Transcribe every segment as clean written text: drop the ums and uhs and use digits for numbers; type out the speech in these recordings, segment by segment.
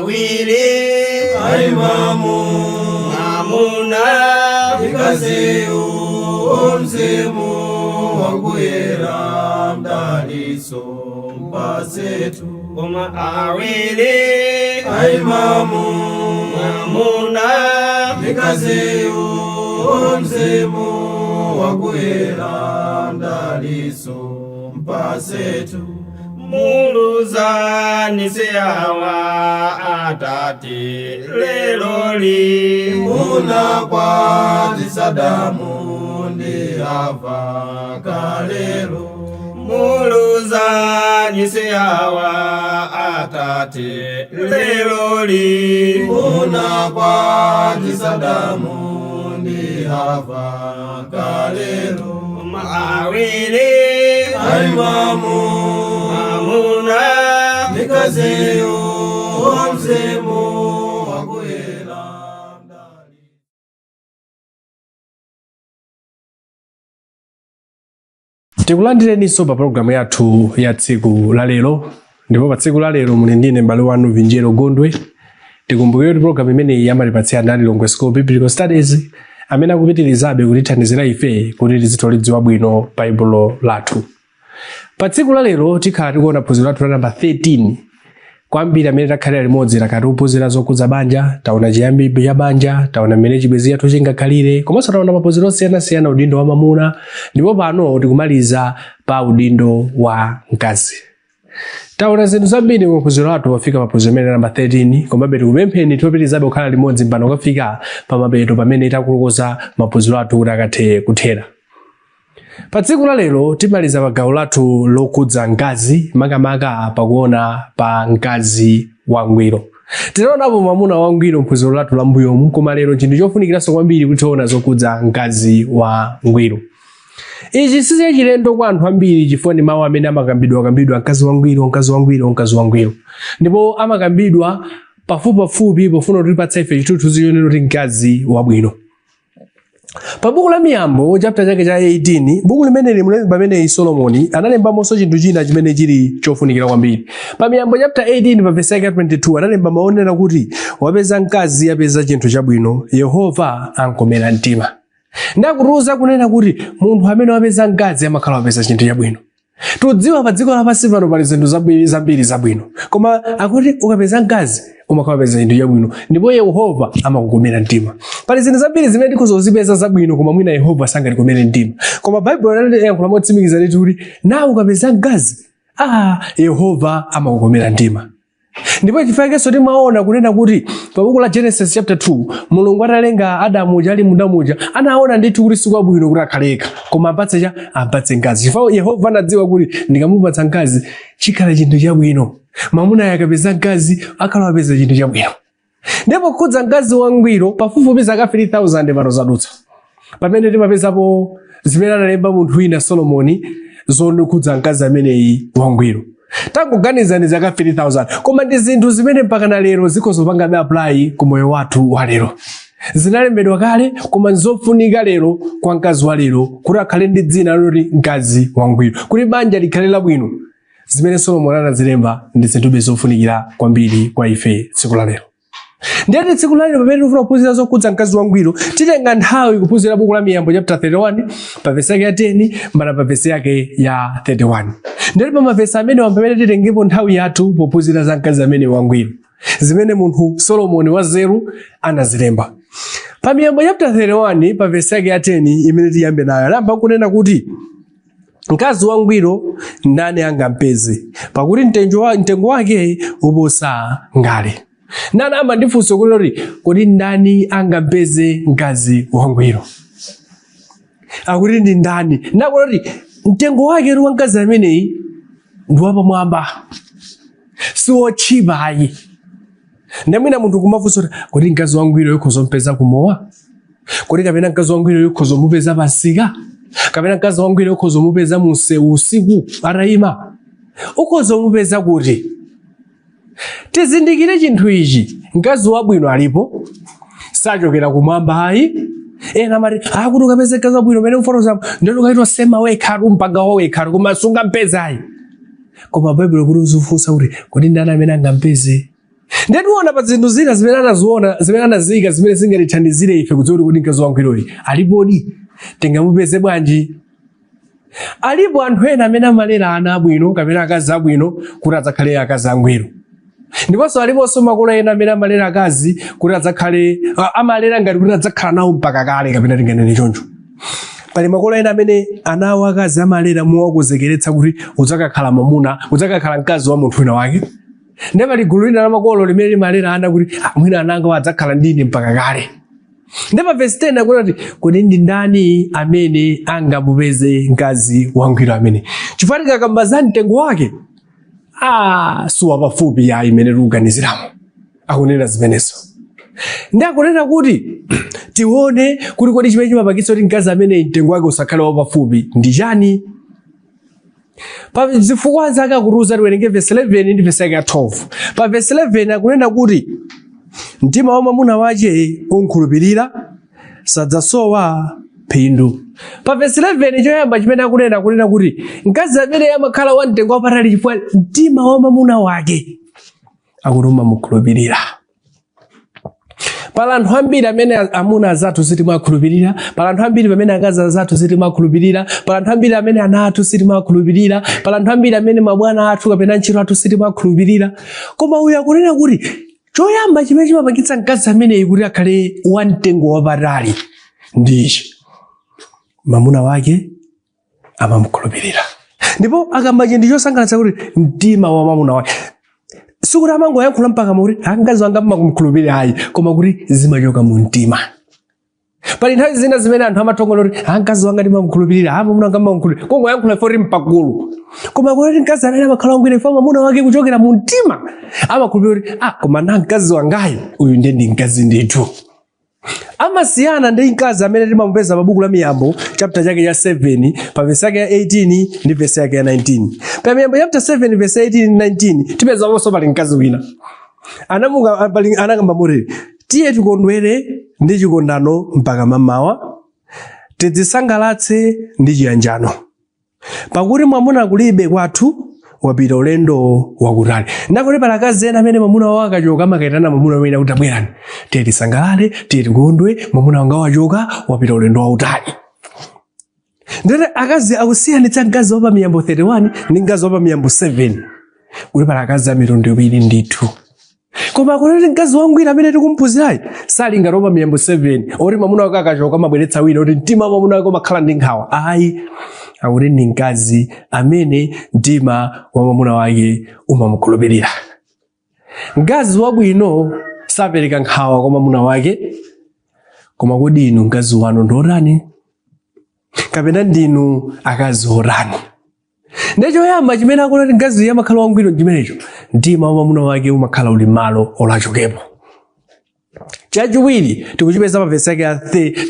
Awiri Aimamu mwamuna Mkaziyu mzimu wakuyera mdaliso mpasetu Koma awiri Aimamu mwamuna Mkaziyu mzimu wakuyera mdaliso mpasetu Muluzani siawa atate leloli Munakwatisa Adamu ndi Hava kalelo Muluzani siawa atate leloli Munakwatisa Adamu ndi Hava kalelo Awiri Aimamu mwamuna Mkaziyu mzimu wakuyera mdali Tikulandireninso pa programu yathu ya tsiku la lero. Ndipo pa tsiku la lero muli ndine m'bale wanu Vinjero Gondwe. Tikumbukire kuti programu imeneyi amatipatsira ndi Lilongwe School of Biblical Studies, amene akupitirizabe kutithandizira ife kuti tizitha kulidziwa bwino Baibulo lathu. Pa tsiku la lero tikhala tikuona phunziro lathu la namba 13. Kwambiri amene takhalira limodzi takhala tikuphunzira zokhudza banja, taona chiyambi cha banja, taona mmene chibwenzi chathu chingakhalire, komanso taona maphunziro osiyanasiyana udindo wa mamuna, ndipo pano tikumaliza pa udindo wa mkazi. Taona zinthu zambiri mu maphunziro athu pofika maphunziro amene namba 13, komabe tikupempheni tipitirizabe kukhala limodzi mpano kukafika pa mapeto pamene takulokoza maphunziro athu kuti akathe kuthera. Pa tsiku la lero timaliza pa gawo lathu lokhudza mkazi, makamaka pakuona pa mkazi wangwiro. Tinaonapo mwamuna wangwiro mphunziro lathu la mbuyomu, koma lero chinthu chofunikiranso kwambiri kuti tiona zokhudza mkazi wangwiro. Ichi si chachilendo kwa anthu ambiri chifukwa ndi mawu amene amakambidwa, mkazi wangwiro, mkazi wangwiro, mkazi wangwiro. Ndipo amakambidwa pafupipafupi pofuna kutipatsa ife chithunzithunzi chonena kuti mkazi wabwino. Pa buku la Miyambo chapter chake cha 18, buku limeneli mlembi pameneyi Solomoni analembamonso chinthu china chimene chili chofunikira kwambiri. Pa Miyambo chapter 18 pa verse yake 22 analemba maonera kuti wapeza mkazi apeza chinthu chabwino, Yehova ankomera mtima. Ndakutiuza kunena kuti munthu amene wapeza mkazi amakhala wapeza chinthu chabwino. Tudziwa pa dziko lapansi pano pali zinthu zambiri zabwino, koma akuti ukapeza mkazi umakhala wapeza chinthu chabwino ndipo Yehova amakukomera mtima. Pali zinthu zambiri zimene tikhoza kuzipeza zabwino, koma mwina Yehova sangatikomere mtima. Koma Baibulo linayankhula motsimikiza ndithu kuti nawe ukapeza mkazi, Yehova amakukomera mtima. Ndipo chifukwa chakenso timaona kunena kuti pa buku la Genesis chapter 2, Mulungu atalenga Adamu uja ali munda muja, anaona ndithu kuti sikwabwino kuti akhale yekha, koma ampatse mkazi. Chifukwa Yehova anadziwa kuti ndikamupatsa mkazi chikhala chinthu chabwino. Mwamuna akapeza mkazi akhala wapeza chinthu chabwino. Ndipo kukhudza mkazi wangwiro pafupifupi zaka 3000 pano zadutsa, pamene timapezapo zimene analemba munthu wina Solomoni zokhudza mkazi ameneyi wangwiro. Tangoganizani zaka 3000, koma ndi zinthu zimene mpaka na lero zikhoza kupangabe apply ku moyo wathu wa lero. Zinalembedwa kale, koma nzofunika lero kwa mkazi wa lero kuti akhale ndi dzina loti mkazi wangwiro, kuti banja likhale labwino. Zimene Solomoni anazilemba ndi zinthu zofunikira kwambiri kwa ife tsiku la lero. Ndiyati tsiku la lero pamene tikufuna kuphunzira zokhudza mkazi wangwiro, titenga nthawi kuphunzira buku la Miyambo chapter 31 pa vesi yake ya 10 mpaka pa vesi yake ya 31. Ndiyati pa mavesi amenewa pamene titengepo nthawi yathu pophunzira za mkazi amene wangwiro, zimene munthu Solomoni wanzeru anazilemba. Pa Miyambo chapter 31 pa vesi yake ya 10 imene tiyambe nayo, anayamba kunena kuti mkazi wangwiro ndani angampeze, pakuti mtengo wake uposa ngale. Ndani amandifunsa kuti kodi ndani angampeze mkazi wangwiro? Akuti ndi ndani? Ndakuti mtengo wake wa mkazi ameneyi ndi wapamwamba, si wotchipa ayi. Ndamwina munthu kumafunsa kuti kodi mkazi wangwiro ukhoza kumpeza kumowa? Kodi kapena mkazi wangwiro ukhoza kumupeza pamsika? Kapena mkazi wangwiro ukhoza kumupeza munsewu usiku atayima? Ukhoza kumupeza kuti? Tizindikire chinthu ichi, mkazi wabwino alipo, sachokera kumwamba ayi. Ena amati akuti ukapeza mkazi wabwino umene ufotoza ndilo ukaitwa sema wekha mpanga wa wekha, koma sungampeza ayi. Koma Baibulo kuti uzifunsa kuti kodi ndani amene angampeze Ndiye tiona pa zinthu zina zimene anaziona, zimene anaziyika, zimene zingatithandizire ife kudziwa kuti kodi mkazi wangwiroyi alipodi, tingamupeze bwanji. Alipo anthu ena amene amalera ana abwino kapena akazi abwino kuti adzakhale akazi angwiro. Ndiponso aliponso makolo ena amene amalera akazi kuti adzakhale, amalera ngati kuti adzakhala nawo mpaka kale, kapena tinganene choncho. Pali makolo ena amene ana awo akazi amalera mowakonzekeretsa kuti udzakakhala mwamuna, udzakakhala mkazi wa munthu wina wake. Ndiye pali gulu lina la makolo limene limalera ana kuti mwina ana anga adzakhala ndine mpaka kale. Ndiye pa verse 10 akuti kodi ndi ndani amene angamupeze mkazi wangwiro amene? Chifukwa tikakamba za mtengo wake, siwapafupi ya imene tikuganiziramo. Akunena zimenezo. Ndi akunena kuti tione kuti kodi chimene chimapangitsa kuti mkazi amene mtengo wake usakhale wapafupi ndi chani. Pa zifukwa zake akutiuza, tiwerenge verse 11 ndi verse yake ya 12. Pa verse 11 akunena kuti mtima wa mwamuna wache unkhulupirira, sadzasowa phindu. Pa verse 11 choyamba chimene akunena, akunena kuti mkazi amene amakhala wa mtengo wapatali chifukwa mtima wa mwamuna wake akuti umamukhulupirira. Pali anthu ambiri amene amuna azathu sitimakhulupirira, pali anthu ambiri pamene akazi azathu sitimakhulupirira, pali anthu ambiri amene ana athu sitimakhulupirira, pali anthu ambiri amene mabwana athu kapena ntchito athu sitimakhulupirira. Koma uyu akunena kuti choyamba chimene chimapangitsa mkazi ameneyi kuti akhale wamtengo wapatali ndi ichi: mwamuna wake amamukhulupirira. Ndipo akamba chinthu chosangalatsa kuti mtima wa mwamuna wake, sikuti amangoyankhula mpaka mukuti mkazi wanga mmakumkhulupirira, ayi, koma kuti zimachoka mu mtima. Pali nthawi zina zimene anthu amatongola kuti mkazi wanga ndimamukhulupirira, mwamuna wanga ndimamukhulupirira, kungoyankhula foti mpagulu. Koma kuti mkazi amene amakhala wangwiro ife mwamuna wake kuchokera mu mtima amakhulupirira kuti koma na mkazi wangayi uyu ndiye ndi mkazi ndithu. Amasiyana ndi mkazi amene timamupeza pa buku la Miyambo chapter chake cha 7 pa verse yake ya 18 ndi verse yake ya 19. Pa Miyambo chapter 7 verse 18 ndi 19 tipezaponso pali mkazi wina anamuka pali anakamba motere: tiye tikondwere ndi chikondano mpaka mamawa, tidzisangalatse ndi chiyanjano, pakuti mwamuna kulibe kwathu, wapita ulendo wakutali. Ndakuti pali akazi ena amene mwamuna wawo akachoka amakayitana mwamuna wina kuti abwerani, tiye tisangalale, tiye tikondwe, mwamuna wanga wachoka, wapita ulendo wautali. Ndete akazi akusiyanitsa mkazi wa pa Miyambo 31 ndi mkazi wa pa Miyambo 7 kuti pali akazi a mitundu iwiri ndithu. Koma akuti mkazi wangwiro amene tikumphunzirayi sali ngati wa pa Miyambo 7 oti mwamuna wake akachoka amabweretsa wina oti mtima wa mwamuna wake umakhala ndi nkhawa. Ayi, akuti ndi mkazi amene mtima wa mwamuna wake umamukhulupirira. Mkazi wabwino sapereka nkhawa kwa mwamuna wake. Koma kodi inu mkazi wanu ndi otani? Kapena ndinu akazi otani? Ndi choyamba chimene akuti mkazi amakhala wangwiro chimenecho, mtima wa mwamuna wake umakhala uli malo olachokepo. Chachiwiri tikuchipeza pa verse yake ya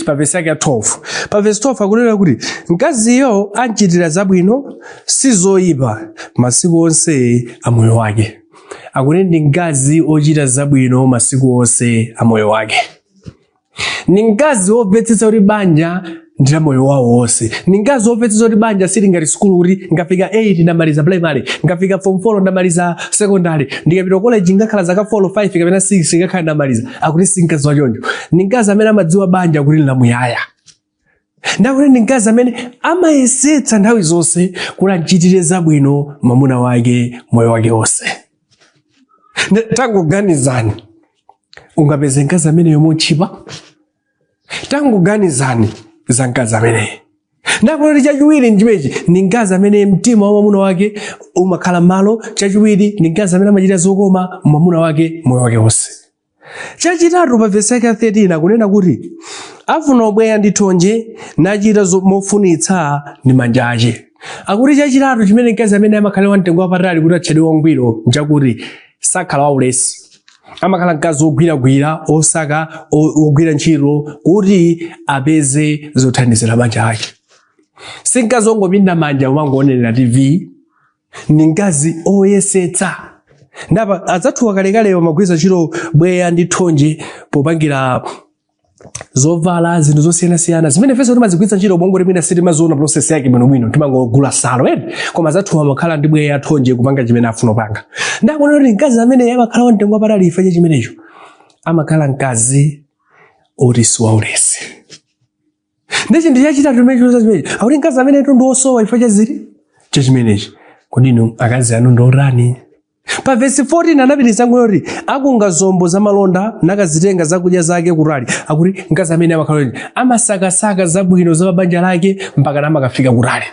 pa verse yake ya 12. Pa verse 12 akunena kuti mkaziyo anchitira zabwino si zoyipa masiku onse a moyo wake. Akuti ndi mkazi ochita zabwino masiku onse a moyo wake. Ni mkazi womvetsetsa kuti banja ndi la moyo wawo wonse. Ni mkazi womvetsetsa kuti banja sili ngati sukulu kuti ngafika 8 ndamaliza primary, ngafika form 4 ndamaliza secondary, ndikapita college ngakhala zaka 4 5 kapena 6 ngakhala ndamaliza. Akuti si mkazi wachoncho. Ni mkazi amene amadziwa banja kuti lamuyaya. Ndakuti ndi mkazi amene amayesetsa nthawi zonse kuti amchitire zabwino mwamuna wake moyo wake wonse. Tangoganizani, ungapeze mkazi ameneyo motchipa? Tangoganizani za mkazi ameneyo. Ndakuti chachiwiri nchimechi, ndi mkazi amene mtima wa mwamuna wake umakhala malo. Chachiwiri ndi mkazi amene amachita zokoma mwamuna wake moyo wake wonse. Chachitatu pa vesi yake ya 13 akunena kuti afuna ubweya ndi thonje nachita mofunitsa ndi manja ache. Akuti chachitatu chimene mkazi amene amakhala wamtengo wapatali kuti atchedwe wangwiro nchakuti sakhala waulesi. Amakhala mkazi wogwiragwira, osaka, wogwira ntchito kuti apeze zothandizira banja ake. Si mkazi wongopinda manja umangoonera TV, ndi mkazi oyesetsa. Ndapa adzathuwa kalekale amagwiritsa ntchito bweya ndi thonje popangira Zovala, zinthu zosiyanasiyana zimene ifenso timazigwiritsa ntchito ubongo timene sitimaziona process yake bwinobwino, timangogula salo ere, koma zathu amakhala ndi bweya, thonje, kupanga chimene afuna kupanga. Ndakuona kuti mkazi amene amakhala wamtengo wapatali ife chimenecho amakhala mkazi oti siwaulesi. Ndi chinthu chachitatu chimene chiluza chimenechi, akuti mkazi amene ndi wosowa chifukwa chaziri chachimenechi. Kodi inu akazi anu ndi otani? Pa vesi 14 anapitiriza kuti akunga zombo zamalonda, nakazitenga zakudya zake kutali. Akuti mkazi amene amakhala kuti amasakasaka zabwino za banja lake mpaka amakafika kutali.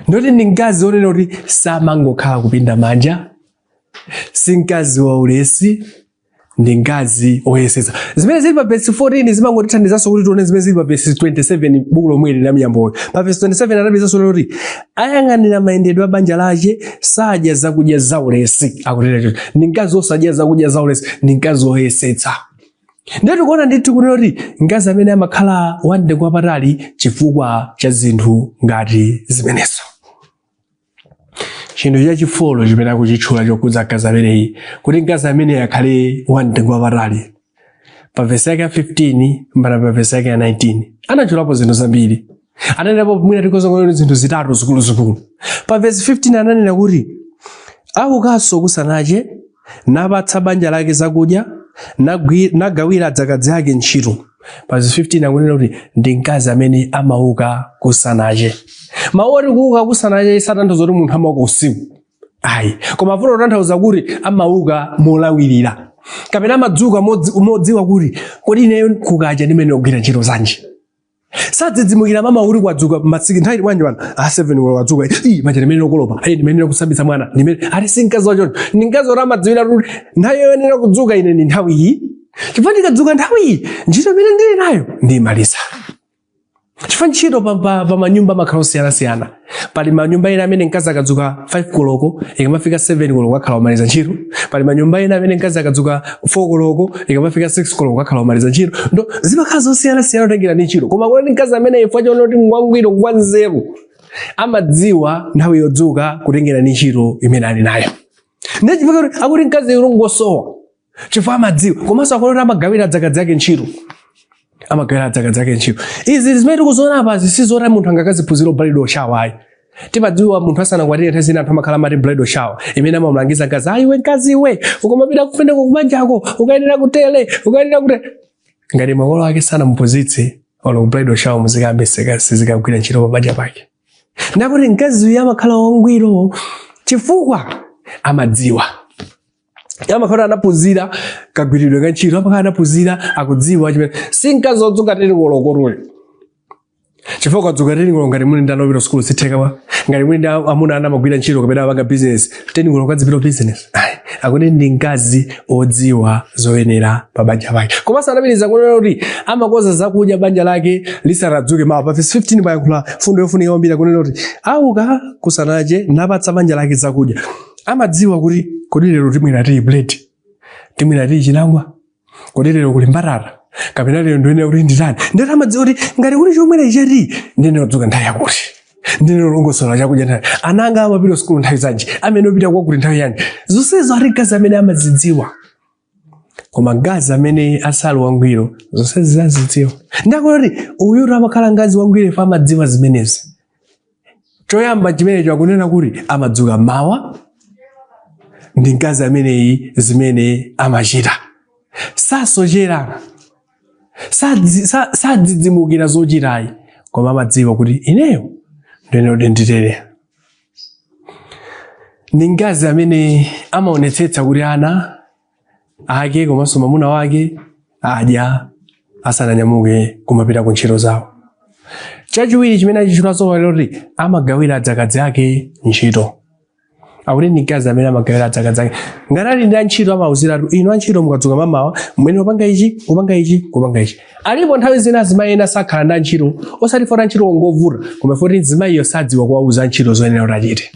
Ndoti ndi mkazi onena kuti samangokhala kupinda manja, si mkazi waulesi, ndi mkazi woyesetsa. Zimene zili pa vesi 14 zimangotithandizanso kuti tione zimene zili pa vesi 27, buku lomweli la Miyamboyo. Pa vesi 27 anapitirizaso kuti ayang'anira mayendedwe a banja lake, sadya zakudya zaulesi. Akutera choncho, ndi mkazi osadya zakudya zaulesi, ndi mkazi woyesetsa. Ndiye tikuona ndithu kunena kuti mkazi amene amakhala wamtengo wapatali chifukwa cha zinthu ngati zimenezo. Chinthu chachi four chimene akuchitchula chokhudza mkazi ameneyi, kuti mkazi ameneyi akhale wamtengo wapatali, pa vesi yake ya 15 mpaka pa vesi yake ya 19 anatchulapo zinthu zambiri. Ananenapo, mwina tikozongolera zinthu zitatu zikuluzikulu. Pa vesi 15 ananena kuti aukanso kusanache, napatsa banja lake zakudya, nagawira adzakazi ake ntchito. Pa vesi 15 akunena kuti ndi mkazi amene amauka kusanache. Mawu oti kuuka kusanache satanthauza kuti munthu amauka usiku, ayi, koma afuna kutanthauza kuti amauka molawirira kapena amadzuka modziwa kuti kodi ineyo kukacha ndimene kugwira ntchito zanji. Sadzidzimukira mama uri kwadzuka masiki nthawi bwanji pano a 7 koloko wadzuka, ii, manja ndimene lokolopa, ayi, ndimene kusambitsa mwana, ndimene ati. Si mkazi wachoncho, ndi mkazi woti amadziwira kuti nthawi yoyenera kudzuka ine ndi nthawi iyi, chifukwa ndikadzuka nthawi iyi ntchito imene ndili nayo ndiyimaliza. Chifukwa ntchito pa manyumba amakhala osiyanasiyana. Pali manyumba ena amene mkazi akadzuka 5 koloko, ikamafika 7 koloko akhala wamaliza ntchito. Pali manyumba ena amene mkazi akadzuka 4 koloko, ikamafika 6 koloko akhala wamaliza ntchito. Ndo zimakhala zosiyanasiyana kutengera ndi ntchito. Koma kuti mkazi amene ifwa chaona kuti ngwangwiro, ngwanzeru, amadziwa nthawi yodzuka kutengera ndi ntchito imene ali nayo. Ndiye chifukwa kuti akuti mkazi uyu ngosowa chifukwa amadziwa. Komanso akuti amagawira adzakazi ake ntchito, amagawira adzakazi ake ntchito. Izi zimene tikuziona apa zisizoti munthu angakaziphunzira bridal shower, ayi. Timadziwa munthu asanakwatire, nthawi zina anthu amakhala amati bridal shower imene amamulangiza mkazi, ayi we mkazi iwe, ukamapita kumeneko kubanjako ukayenera kutere, ukayenera kutere. Ngati makolo ake sanamuphunzitse, olo bridal shower muzikambe sizikagwira ntchito pabanja pake. Ndakuti mkazi uyu amakhala wangwiro chifukwa amadziwa, amakhala anaphunzira kagwiridwe ka ntchito, amakhala anaphunzira, akudziwa chimene. Si mkazi wodzuka 10 kolokotoyo, chifukwa ukadzuka 10 koloko, ngati muli ndi ana opita sukulu, sitheka bwa. Ngati muli ndi amuna, ana amagwira ntchito kapena amapanga business, 10 koloko adzipita business, ayi. Akuti ndi mkazi odziwa zoyenera pa banja pake. Komanso anapitiriza kunena kuti amakonza zakudya banja lake lisanadzuke mawa. Pa verse 15 payankhula fundo yofunika kwambiri, kunena kuti auka kusanache, napatsa banja lake zakudya. Amadziwa kuti kodi lero timwera tiyi bread, timwera tiyi chinangwa, kodi lero kuli mbatata, kapena lero ndiyenera kuti nditani. Ndeti amadziwa kuti ngati kuli chomwera ichati, ndiyenera kudzuka nthawi yakuti, ndiyenera kulongosola chakudya nthawi, ana anga amapita sukulu nthawi zanji, amene opita kwakuti nthawi yanji. Zonsezo ali mkazi amene amazidziwa. Koma mkazi amene asali wangwiro zonsezi zazidziwa. Ndakuti uyu amakhala mkazi wangwiro ife amadziwa zimenezi. Choyamba chimenecho akunena kuti amadzuka mawa. Ndi mkazi ameneyi zimene amachita, sasochera, sadzidzimukira zochitayi, koma amadziwa kuti ineyo ndiyenera kuti nditere. Ndi mkazi amene amaonetsetsa kuti ana ake komanso mwamuna wake adya asananyamuke kumapita ku ntchito zawo. Chachiwiri chimene achichulaso kuti amagawira adzakazi ake ntchito. Akuti ndi mkazi amene amagawira adzakazi ake. Ngati ali ndi antchito, amauziratu, inu antchito, mukadzuka mamawa mmene kupanga ichi, kupanga ichi, kupanga ichi. Alipo nthawi zina azimayi ena sakhala ndi antchito, osati foti antchito ngovuta, koma foti mzimayiyo sadziwa kuwauza antchito zoyenera kuti achite.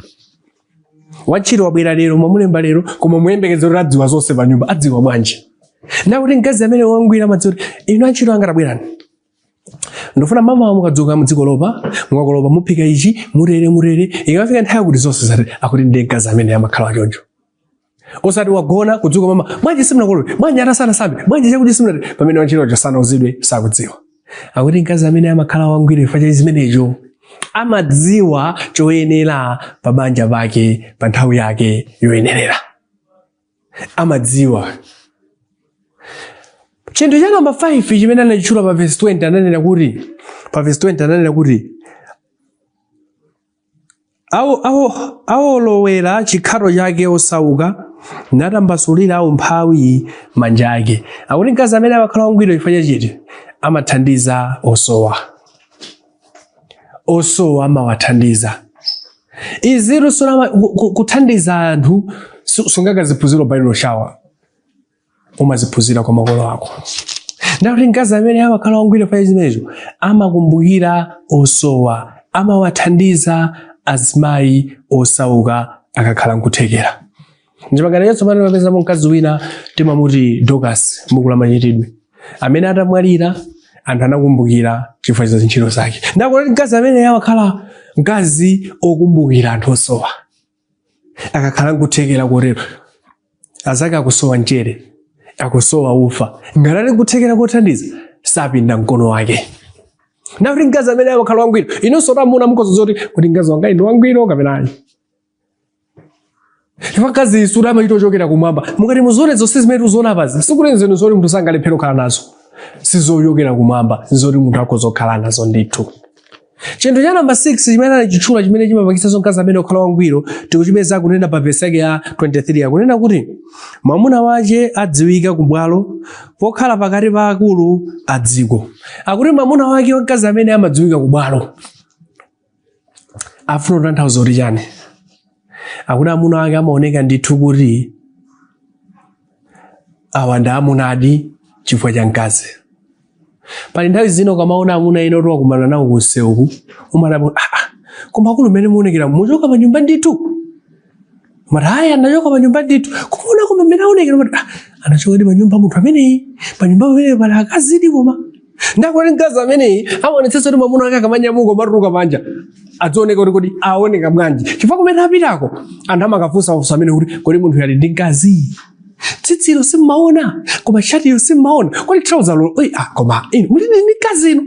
Wantchito wabwera lero, mwamulemba lero, koma muyembekeze kuti adziwa zonse pa nyumba? Adziwa bwanji? Ndakuti mkazi amene wangwira amadziwa kuti inu antchito anga, tabwerani, ndofuna mama mukadzuka mudzikolopa, mukakolopa muphika ichi, mutere mutere, ikafika nthawi kuti zonse zati. Akuti ndiye mkazi amene amakhala wachoncho. Osati wagona kudzuka mama, bwanji simunakolole, bwanji atasanasambe, bwanji chakuti simunati, pamene wantchito sanauzidwe, sakudziwa. Akuti mkazi amene amakhala wangwiro chifukwa cha zimenezo amadziwa choyenera pa banja pake pa nthawi yake yoyenerera, amadziwa. Chinthu cha namba 5 chimene anachitchula pa verse 20, ananena kuti pa verse 20 ananena kuti awolowera chikhato chake osauka, natambasulira aumphawi manja ake. Akuti mkazi amene amakhala wangwiro chifukwa chachiti amathandiza osowa, osowa amawathandiza. Izitu kuthandiza anthu sungakaziphunzira bridal shower, umaziphunzira kwa makolo ako. Ndakuti mkazi amene amakhala wangwiro pa zimenezo amakumbukira osowa, amawathandiza azimayi osauka akakhala nkuthekera. M'Chipangano Chatsopano timapezamo mkazi wina timamuti Dorcas m'buku la Machitidwe, amene atamwalira anthu anakumbukira chifukwa cha ntchito zake. Ndakuti mkazi amene amakhala mkazi okumbukira anthu osowa akakhala nkuthekera kotero, azake akusowa mchere, akusowa ufa, ngati ali nkuthekera kothandiza sapinda mkono wake. Ndakuti mkazi amene amakhala wangwiro, inunso amuna mukhoza zoti kuti mkazi wanga ndi wangwiro kapena ayi. Chifukwa mkazi sura amachita ochokera kumwamba. Mukati muzione zonse zimene tikuziona apazi, sikuti nzeru zoti munthu sangalephera kukhala nazo, sizochokera kumwamba, zoti munthu akhoza kukhala nazo ndithu. Chinthu cha namba 6 chimene anachitchula chimene chimapangitsanso mkazi amene kukhala wangwiro tikuchipeza akunena pa vesi yake ya 23, akunena kuti mwamuna wache adziwika kubwalo pokhala pakati pa akulu a dziko. Akuti mwamuna wake wamkazi amene amadziwika kubwalo, afuna kutanthauza kuti chani? Akuti amuna ake amaoneka ndithu kuti awa ndi amunadi chifukwa cha mkazi. Pali nthawi zina ukamaona amuna ena oti wakumana nawo kunsewuku, umadabwa, ah, ah, koma akulu mmene muonekera muchoka pa nyumba ndithu. Umati aya anachoka pa nyumba ndithu, kumaona koma mmene aonekera umati ah, anachoka ndi pa nyumba munthu ameneyi, pa nyumba pamene pali akazidi. Koma ndakuti mkazi ameneyi amaonetsetsa kuti mwamuna wake akamanyamuka umatuluka panja adzioneka kuti kodi aoneka bwanji, chifukwa kumene apitako anthu amakafunsa mafunso amene kuti kodi munthu ali ndi mkazi, tsitsilo simmaona, koma shatiyo simmaona, kodi trouser lo, oyi, ah, koma inu muli ndi mkazi inu.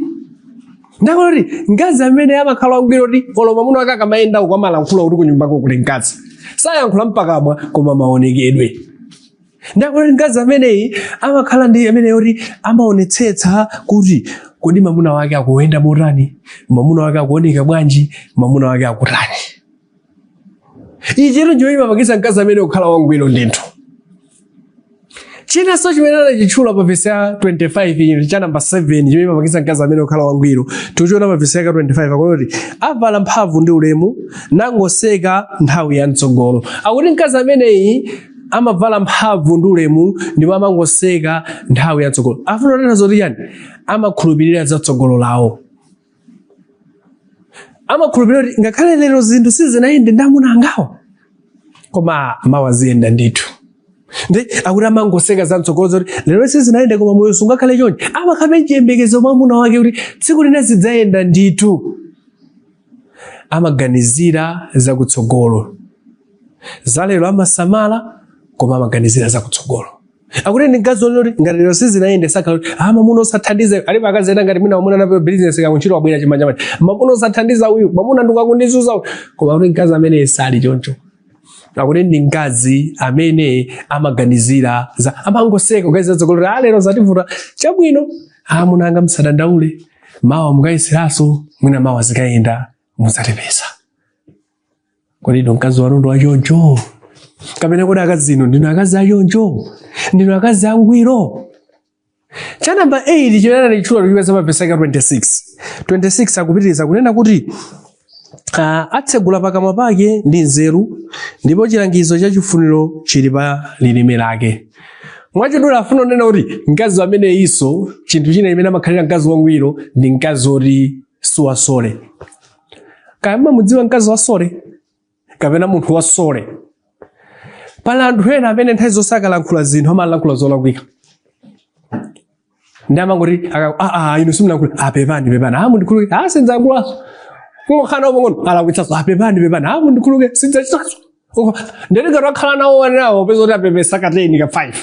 Ndakuti mkazi amene amakhala wangwiro kuti olo mwamuna wake akamayenda uko amalankhula kuti kunyumbako kuli mkazi, sayankhula mpakamwa koma maonekedwe. Ndakuti mkazi ameneyi amakhala ndi amene yoti amaonetsetsa kuti kodi mwamuna wake akuyenda motani, mwamuna wake akuoneka bwanji, mwamuna wake akutani. Ichi ndicho chimapangitsa mkazi amene kukhala wangwiro ndithu. Chinanso chimene anachitchula pa vesi ya 25 cha namba 7 chimene chimapangitsa mkazi amene kukhala wangwiro tikuchiona pa vesi yake 25, akuti avala mphamvu ndi ulemu nangoseka nthawi ya mtsogolo. Akuti mkazi ameneyi amavala mphamvu ndi ulemu ndipo amangoseka nthawi ya mtsogolo. Afuna kunena zoti chani? Amakhulupirira za tsogolo lawo, amakhulupirira kuti ngakhale lero zinthu sizinayende ndi amuna angawo, koma mawa ziyenda ndithu. Ndi akuti amangoseka za mtsogolo zoti lero sizinayende koma moyo sungakhale chonchi. Amakhala chiyembekezo mwa mwamuna wake kuti tsiku lina zidzayenda ndithu. Amaganizira zakutsogolo, za lero amasamala koma amaganizira zakutsogolo. Akuti ndi mkazi wonena kuti ngati lero sizinayende sakhala kuti ah, mwamuna osathandiza. Alipo akazi ena ngati mwina mwamuna anapewa business kakuntchito wabwera chimanjamanja, mwamuna osathandiza uyu, mwamuna ndikakundizuza uyu. Koma akuti mkazi amene sali choncho, akuti ndi mkazi amene amaganizira za, amangoseka kuganiza zatsogolo kuti ah, lero zativuta, chabwino, amuna anga msadandaule, mawa mukayeseranso, mwina mawa zikayenda mudzatipeza. Kodi inu mkazi wanu ndi wachoncho? Kapena kodi akazi inu ndinu akazi achoncho? Ndinu akazi angwiro? Cha namba 8 chimene anachitchula tikuchipeza pa vesi yake 26. 26 akupitiriza kunena kuti atsegula pakamwa pake ndi nzeru, ndipo chilangizo cha chifuniro chili pa lilime lake. Mwachidule afuna kunena kuti mkazi amene iso chinthu china chimene amakhalira mkazi wangwiro ndi mkazi woti siwasole. Kaya mumamudziwa mkazi wasole kapena munthu wasole? Pali anthu ena amene nthawi zonse akalankhula zinthu amalankhula zolakwika, ndi amangoti inu simulankhula, ah, pepani pepani, ah, mundikhululuke, ah, sindidzayankhulanso. Kungokhala pang'ono alakwitsanso, ah, pepani pepani, ah, mundikhululuke, sindidzachitanso. Ndeti ngati wakhala nawo nawo peza kuti apepesa ka 10 ka 5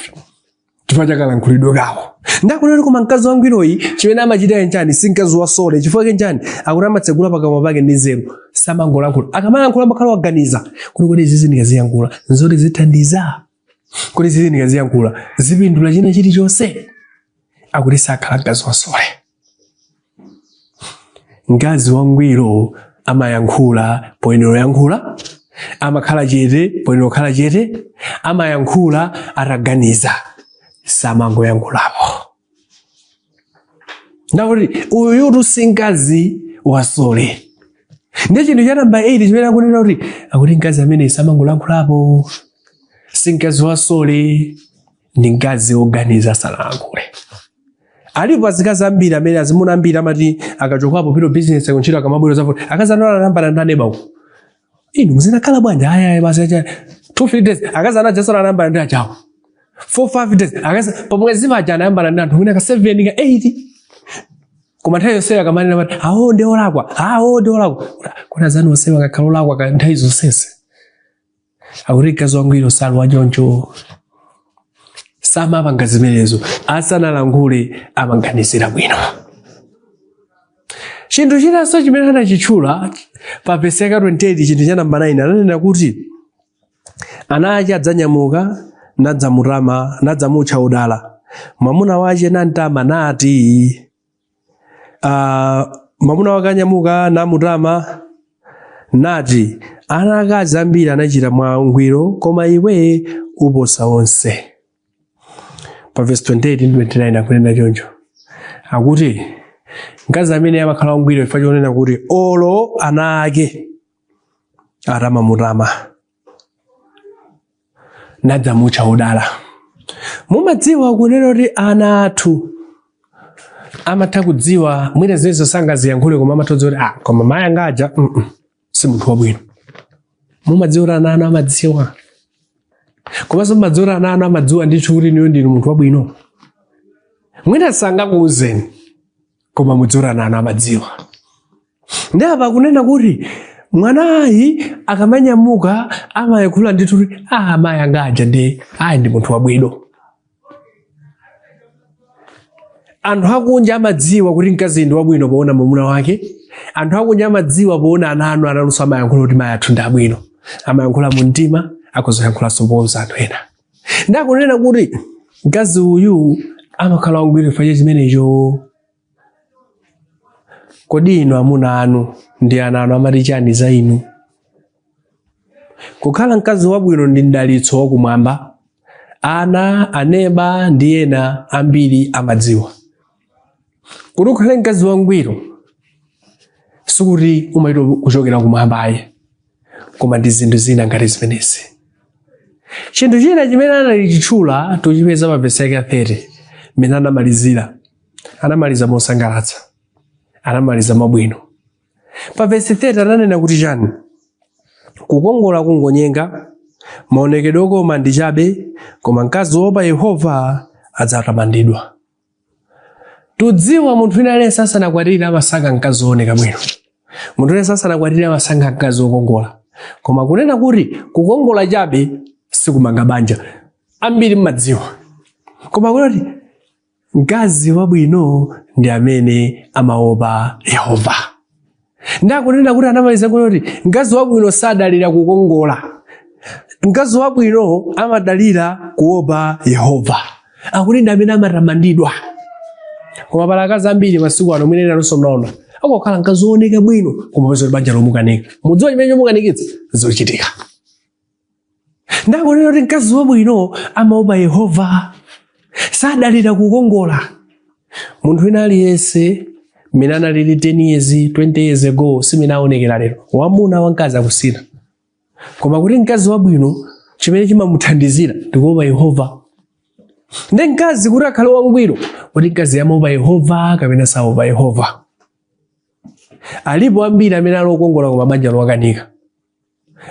chifukwa cha kalankhulidwe kawo. Ndakunena kuti koma mkazi wangwiroyi chimene amachita nchani? Si mkazi wa sole. Chifukwa chake nchani? Akuti amatsegula pakamwa pake ndi nzeru, samangolankhula. Akamalankhula amakhala waganiza kuti kodi izizi ndikaziyankhula nzoti zithandiza, kodi izizi ndikaziyankhula zipindula china chilichonse? Akuti sakhala mkazi wa sole. Mkazi wangwiro amayankhula poyenera kuyankhula, amakhala chete poyenera kukhala chete, amayankhula ataganiza, samangoyankhulapo. Ndakuti uyutu si mkazi wasole. Ndiye chinthu cha namba 8 chimene akunena kuti akuti mkazi amene samangolankhulapo, si mkazi wasole, ndi mkazi woganiza asanalankhule. Alipo azikazi ambiri amene azimuna ambiri amati akachokapo pito business kuntchito, akamabwera zavuta, akazi anu anayambana ndi aneba uko, inu muzinakhala bwanji? Aya aya basi acha 2 3 days akazi anajasala anayambana ndi achawo, 4 5 days akazi pamwezi paja anayambana ndi anthu mwina ka 7 ka 8. Koma nthawi yonseyo akamanena amati awo ndi olakwa, awo ndi olakwa. Kodi azanu onsewo akakhala olakwa ka nthawi zonsezi? Akuti mkazi wangwiro sali wachoncho, samapanga zimenezo. Asanalankhule amaganizira bwino. Chinthu chinanso chimene anachitchula pa vesi yake 28, chinthu cha namba 9, ananena kuti ana ache adzanyamuka nadzamutama, nadzamutcha wodala. Mwamuna wache namtama nati, mwamuna wake anyamuka namutama nati, ana akazi ambiri anachita mwangwiro, koma iwe uposa onse. Pa verse 28 ndi 29 akunena choncho, akuti mkazi amene amakhala wangwiro chifukwa chonena kuti olo ana ake atamamutama nadzamutcha wodala. Mumadziwa kunena kuti ana athu amatha kudziwa mwina zimenezo sangaziyankhule, koma amatha kudziwa kuti ah, koma mayi anga aja si munthu wabwino. Mumadziwa kuti ana anu amadziwa, komanso mumadziwa kuti ana anu amadziwa ndithu kuti inuyo ndinu munthu wabwino. Mwina sangakuwuzeni, koma mudziwa kuti ana anu amadziwa. Ndi apa akunena kuti mwanayi akamanyamuka amayankhula ndithu kuti ah, amayi anga aja ndi ayi ndi munthu wabwino. Anthu akunja amadziwa kuti mkazi ndi wabwino poona mwamuna wake. Anthu akunja amadziwa poona ana anu. Ananunso amayankhula kuti mayi athu ndi abwino. Amayankhula mu mtima, akuzoyankhulanso powuza anthu ena. Ndakunena kuti mkazi uyu amakhala wangwiro chifukwa cha chimenecho. Kodi inu amuna anu ndi ana anu amati chani za inu? Kukhala mkazi wabwino ndi mdalitso wakumwamba. Ana, aneba ndi ena ambiri amadziwa. Kuti ukhale mkazi wangwiro sikuti umaitwa kuchokera kumwamba ayi, koma ndi zinthu zina ngati zimenezi. Chinthu china chimene analichitchula tuchipeza pa vesi yake ya 30, mmene anamalizira. Anamaliza mosangalatsa, anamaliza mwabwino. Pa vesi 30 ananena kuti chani? Kukongola kungonyenga, maonekedwe okoma ndi chabe, koma mkazi wopa Yehova adzatamandidwa. Tudziwa munthu wina aliyense asanakwatire amasankha mkazi wooneka bwino. Munthu aliyense asanakwatire amasankha mkazi wokongola. Koma kunena kuti kukongola chabe sikumanga banja, ambiri mmadziwa. Koma kunena kuti mkazi wabwino ndi amene amaopa Yehova. Ndakunena kuti anamaliza kunena kuti mkazi wabwino sadalira kukongola, mkazi wabwino amadalira kuopa Yehova. Akuti ndi amene amatamandidwa. Koma pali akazi ambiri masiku ano, mwina nanunso mnaona, akukhala mkazi wooneka bwino koma peza kuti banja lomukanika. Mudziwa chimene chomukanikitsa? Zochitika. Ndakunena kuti mkazi wabwino amaopa Yehova, sadalira kukongola. Munthu wina aliyense mmene analili 10 years, 20 years ago simene aonekera lero. Wamuna wamkazi akusintha. Koma kuti mkazi wabwino chimene chimamuthandizira ndikuopa Yehova. Ndi mkazi kuti akhale wangwiro, kuti mkazi amaopa Yehova kapena saopa Yehova. Alipo ambiri amene ali okongola koma banja lowakanika.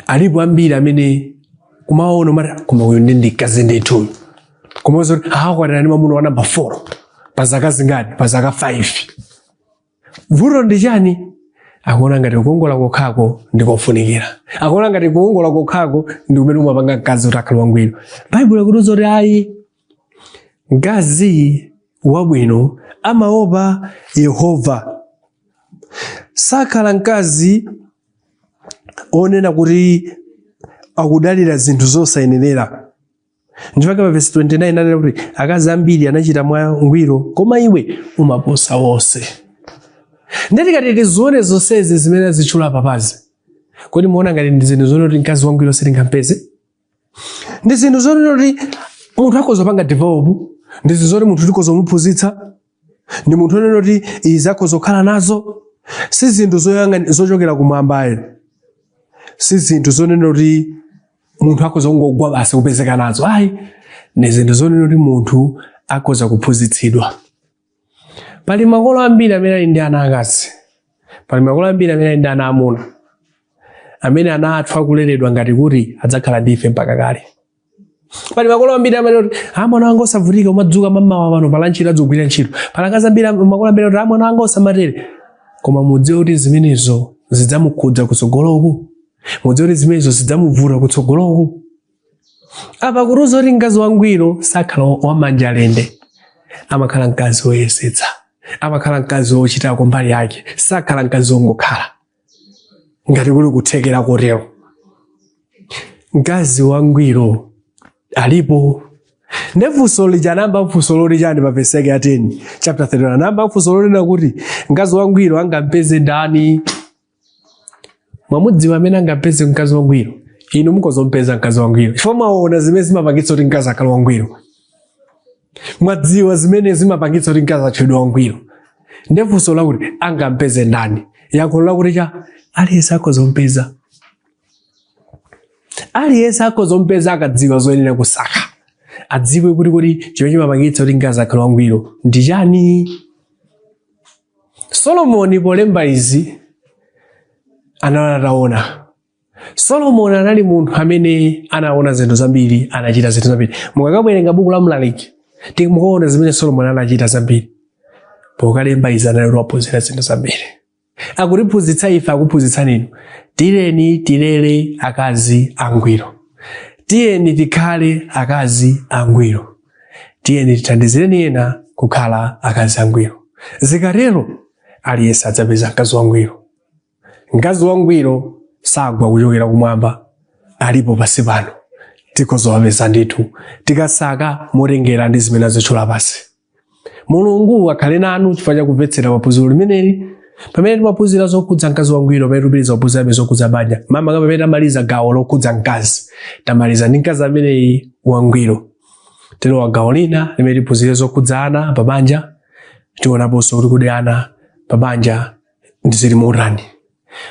Alipo ambiri amene kumaona umati koma uyu ndi mkazi ndithu uyu, koma zoti akwatira ndi mwamuna wa namba 4 pa zaka zingati? Pa zaka 5. Vuto ndi chani? Akuona ngati kukongola kokhako ndikofunikira, akuona ngati kukongola kokhako ndi kumene umapanga mkazi kuti akhale wangwiro. Baibulo ikutiuza kuti ayi, mkazi wabwino amaopa Yehova, sakhala mkazi onena kuti akudalira zinthu zosayenera. Nchifukwa pa vesi 29 ananena kuti akazi ambiri anachita mwangwiro, koma iwe umaposa wonse. Ndiye tikati tizione zonsezi zimene azitchula papazi, kodi muona ngati ndi zinthu zonena kuti mkazi wangwiro sitingampeze? Ndi zinthu zonena kuti munthu akhoza kupanga develop, ndi zinthu zoti munthu tikhoza kumuphunzitsa, ndi munthu onena kuti izi akhoza kukhala nazo. Si zinthu zochokera kumwamba ayi, si zinthu zonena kuti munthu akhoza kungogwa basi kupezeka nazo ayi, ndi zinthu zonena kuti munthu akhoza kuphunzitsidwa. Pali makolo ambiri amene ali ndi ana akazi, pali makolo ambiri amene ali ndi ana amuna, amene ana athu akuleredwa ngati kuti adzakhala ndi ife mpaka kale. Pali makolo ambiri amene kuti, "Ah, mwana wanga osavutika, umadzuka mamawa pano pa ntchito adzogwira ntchito." Pali akazi ambiri, makolo ambiri kuti, "Ah, mwana wanga osamatere." Koma mudziwe kuti zimenezo zidzamukhudza kutsogoloku, mudziwe kuti zimenezo zidzamuvuta kutsogoloku. Apa kutiuza kuti mkazi wangwiro sakhala wamanja alende, amakhala mkazi woyesetsa, amakhala mkazi wochitako mbali yake, sakhala mkazi wongokhala ngati kuli kuthekera kotero. Mkazi wangwiro alipo. Ndefunso lija anayamba funso loti chani pa vesi yake ya 10, chapter 31? Anayamba funso lonena kuti mkazi wangwiro angampeze ndani? Mwamudziwa amene angampeze mkazi wangwiro? Inu mukozompeza mkazi wangwiro chifukwa mwaona zimene zimapangitsa kuti mkazi akhale wangwiro, mwadziwa zimene zimapangitsa kuti mkazi atchedwe wangwiro. Ndefunso lakuti angampeze ndani, yankho lakuti cha aliyense akhozompeza. Aliyense akhozompeza akadziwa zoyenera kusaka, adziwe kuti chimene chimapangitsa kuti mkazi akhale wangwiro ndi chani. Solomoni polemba izi anali ataona. Solomoni anali munthu amene anaona zinthu zambiri, anachita zinthu zambiri. Mukakawerenga buku la Mlaliki, mukaona zimene Solomoni anachita zambiri. Pokalemba izi anali waphunzira zinthu zambiri. Akutiphunzitsa ife, akuphunzitsani inu, tiyeni tilere akazi angwiro, tiyeni tikhale akazi angwiro, tiyeni tithandizireni ena kukhala akazi angwiro. Zikatero aliyense adzapeza mkazi wangwiro. Mkazi wangwiro sagwa kuchokera kumwamba, alipo pansi pano, tikhozowapeza ndithu tikasaka motengera ndi zimene azitchula pasi. Mulungu akhale nanu chifukwa chakumvetsera maphunziro limeneli, pamene timaphunzira zokhudza mkazi wangwiro, pamene tikupitiriza kuphunzirabe zokhudza banja, mama, pamene tamaliza gawo lokhudza mkazi, tamaliza ndi mkazi ameneyi wangwiro. Tilowa gawo lina limene tiphunzire zokhudza ana pa banja. Tionaponso kuti kodi ana pa banja ndizili motani.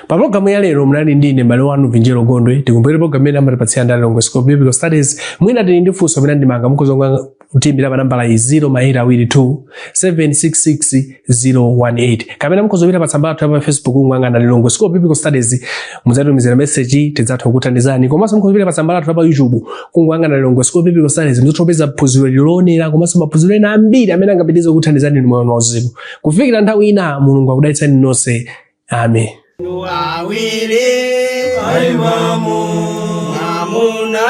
Pa programu ya lero munali ndine m'bale wanu Vinjero Gondwe. Tikumbukire programu imene amatipatsira ndi Lilongwe School of Biblical Studies. Mwina tili ndi funso amene ndimanga, mukhoza kutiimbira pa nambala iyi, 0 8 2 766 018, kapena mukhoza kupita pa tsamba lathu pa Facebook, kung'ang'ana Lilongwe School of Biblical Studies, mudzatumizira message, tidzatha kukuthandizani. Komanso mukhoza kupita pa tsamba lathu pa YouTube, kung'ang'ana Lilongwe School of Biblical Studies, mudzatha kupeza phunziro lilonera komanso maphunziro ena ambiri amene angapitirize kukuthandizani moyo wanu wauzimu. Kufikira nthawi ina, Mulungu akudalitsani nonse. Amen. Awiri aimamu mwamuna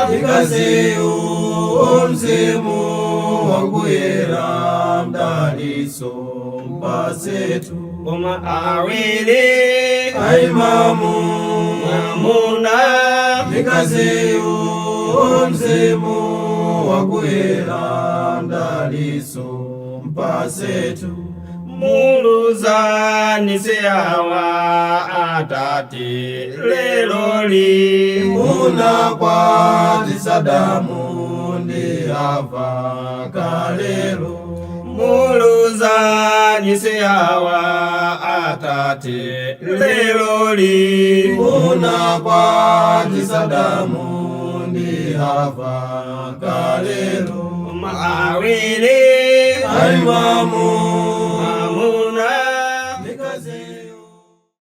mkaziyu, mzimu wakuyera mdaliso mpasetu. Koma awiri aimamu mwamuna mkaziyu, mzimu wakuyera mdaliso mpasetu. Muluzani siyawa atate leloli. Munakwatisa Adamu ndi Hava kalelo. Muluzani siyawa atate leloli. Munakwatisa Adamu ndi Hava kalelo. Awiri aimamu.